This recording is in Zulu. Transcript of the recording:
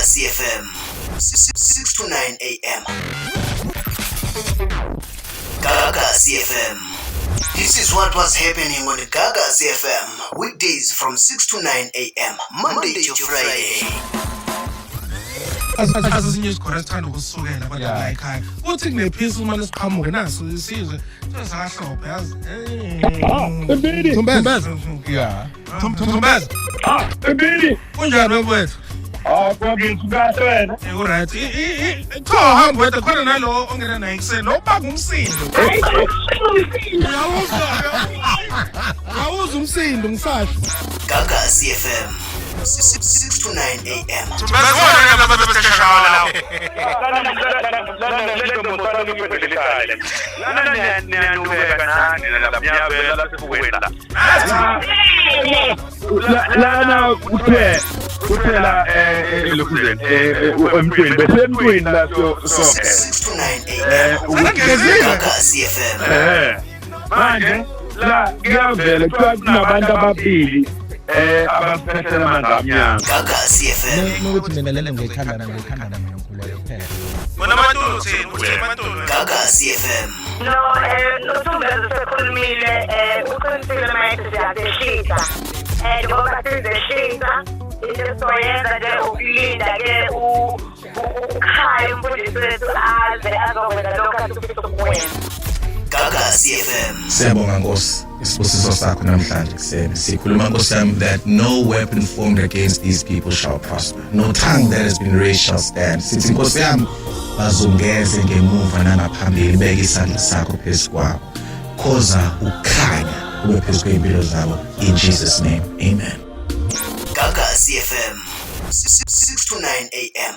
Gagasi FM 6 to 9 AM. Gagasi FM. This is what was happening on Gagasi FM weekdays from 6 to 9 AM, Monday to Friday. Azi ezinye izigora esithanda ukusukela abantu la ekhaya kuthi kunephisi uma siqhamuke naso isizwe sesakahlophe yazi. Empini. Thumbeza. Yeah. Thumbeza. Ah, empini. Kunjani wethu? Ah, kwakithi kahle wena. Uright. Kuthiwa uhamba wedwa khona nalo ongena naye ekuseni lo banga umsindo. Uyawuzwa, uyawuzwa umsindo ngisasho. Gagasi FM 6 to 9 AM. Thumbeza khona laba bebeseshawa lawo. Lana lentombazane ngiphendele. Lana niyanubeka nani la niyabela sifukweni la. Lana kuphela kuphela elokhuzeni emntwini bese emntwini la so so 6 to 9 AM. Sekugezile. Gagasi FM. Manje la kuyavela kuthiwa kunabantu ababili abaphehlela amanzi amnyama. Gagasi FM. Nokuthi mina lele ngiyithanda ngiyithanda mina ngikhuleke kuphela. Wena Mantulu uthini? Uthini Mantulu? Gagasi FM. No, noThumbeza usekhulumile, uqinisile uma ethi siyazehlisa. Ngoba sizehlisa, into esizoyenza nje ukulinda-ke ukhaya umfundisi wethu aze azokwenza lokhu asifisa ukukwenza. Gagasi FM. Siyabonga Nkosi isibusiso sakho namhlanje kuseni. Sikhuluma Nkosi yami that no weapon formed against these people shall prosper. No tongue that has been raised shall stand. Sithi Nkosi yami bazungeze ngemuva nangaphambili beka isandla sakho phezu kwabo. Khoza ukukhanya kube phezu kwey'mpilo zabo in Jesus name. Amen. Gagasi FM 6 to 9 AM.